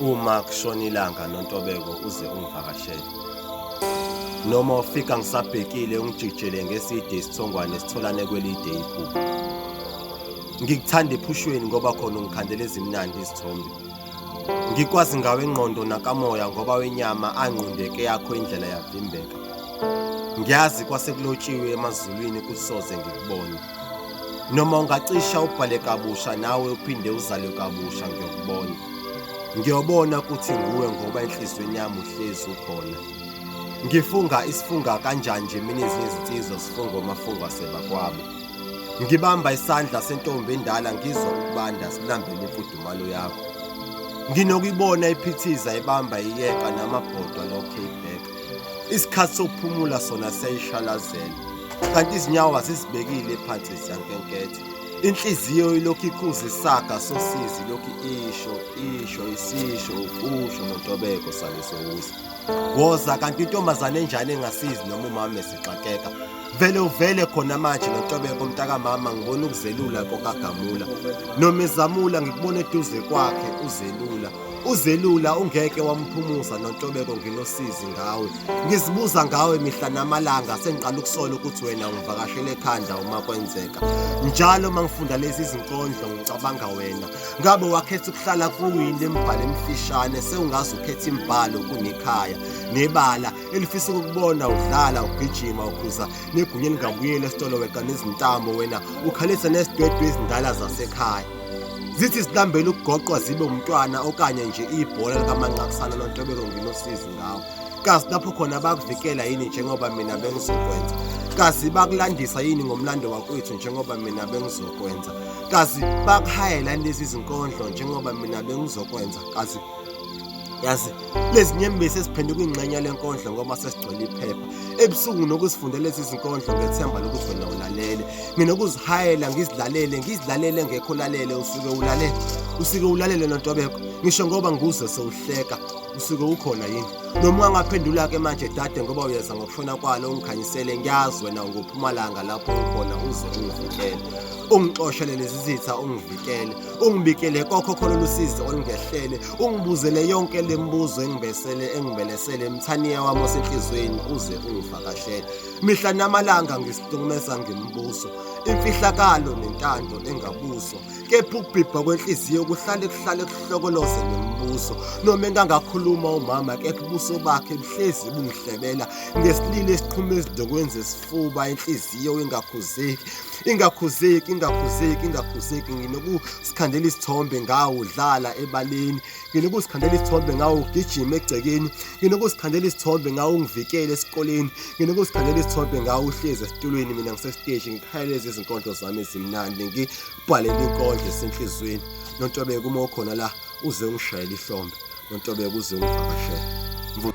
Uma kushona ilanga noNtobeko uze ungivakashele. Noma ufika ngisabhekile ungijikijele ngeside isithongwane sitholane kwelide iphupho. Ngikuthanda ephushweni ngoba khona ungikhandela ezimnandi izithombe. Ngikwazi ngawe ingqondo nakamoya ngoba wenyama anqundeke yakho indlela yavimbeka. Ngiyazi kwasekulotshiwe emazulwini kusoze ngikubone. Noma ungacisha ubhale kabusha nawe uphinde uzalwe kabusha ngiyokubona. Ngiyobona ukuthi nguwe ngoba enhliziyweni yami uhlezi ukhona. Ngifunga isifunga kanjani nje mina ezinye izinsizwa zifunga omafunga sebakwabo. Ngibamba isandla sentombi endala ngizwa ukubanda silambele imfudumalo yakho. Nginokuyibona iphithiza ibamba iyeka namabhodwa lokho ibheka. Isikhathi sokuphumula sona siyayishalazela. Kanti izinyawo azizibekile phansi ziyankenketha. Inhliziyo ilokhu ikhuza isaga sosizi lokhu isho isho isisho ukusho nontobeko sale sewuza. Woza kanti intombazane enjani engasizi noma umama esixakeka. Vele uvele khona manje nontobeko mntakamama ngibona ukuzelula kokagamula. Noma ezamula ngikubona eduze kwakhe uzelula. Uzelula ungeke wamphumuza nontobeko nginosizi ngawe. Ngizibuza ngawe mihla namalanga sengiqala ukusola ukuthi wena ungivakashele ekhanda uma kwenzeka. Njalo uma ngifunda lezi zinkondlo ngicabanga wena. Ngabe wakhetha ukuhlala kuyini lemibhalo emfishane sewungaze ukhetha imibhalo kunekhaya nebala elifisa ukukubona udlala ugijima ukhuza negunya elingabuyeli esitolo weqa nezintambo wena ukhalisa nezidwedwe ezindala zasekhaya. Zithi zilambele ukugoqwa zibe umntwana okanye nje ibhola likamanqakusana nontobeko nginosizi ngawo. Kazi lapho khona bakuvikela yini njengoba mina bengizokwenza? Kazi bakulandisa yini ngomlando wakwethu njengoba mina bengizokwenza? Kazi bakuhayela lezi zinkondlo njengoba mina bengizokwenza? Kazi yazi lezi nyembezi esiphenduka ingxenye lenkondlo ngoba sesigcwele iphepha ebusuku nokuzifunda lezi zinkondlo ngethemba lokuthi wena ulalele nginokuzihayela ngizilalele ngizilalele ngekho lalele usuke ulalele usuke ulalele nontobeko ngisho ngoba ngikuze sewuhleka usuke ukhona yini noma ungangaphendula-ke manje dade ngoba uyeza ngokushona kwalo ungikhanyisele ngiyazi wena unguphumalanga lapho ukhona uze ungivikele ungixoshele lezi zitha ungivikele ungibikele kokho khona lusizi olungehlele ungibuzele yonke le mibuzo engibesele engibelesele mthaniya wami osenhliziyweni uze ungivakashele mihla namalanga ngisihlukumeza ngemibuzo imfihlakalo nentando engabuzwa kepha ukubhibha kwenhliziyo kuhlale kuhlale kuhlokoloze nemibuzo noma engangakhuluma umama kepha ubuso bakhe buhlezi bungihlebela ngesililo esiqhuma ezidokweni zesifuba inhliziyo ingakhuzeki ingakhuzeki ingakhuzeki ingakhuzeki nginokusikhandela isithombe ngawo udlala ebaleni nginokusikhandela isithombe ngawo ugijima egcekeni nginokusikhandela isithombe ngawo ungivikele esikoleni nginokusikhandela isithombe ngawo uhlezi esitulweni mina ngisesiteji ngikhayeleza izinkondlo zami ezimnandi ngibhalele inkondlo esenhliziyweni nontobeko uma ukhona la uze ungishayele ihlombe nontobeko uze ungivakashele.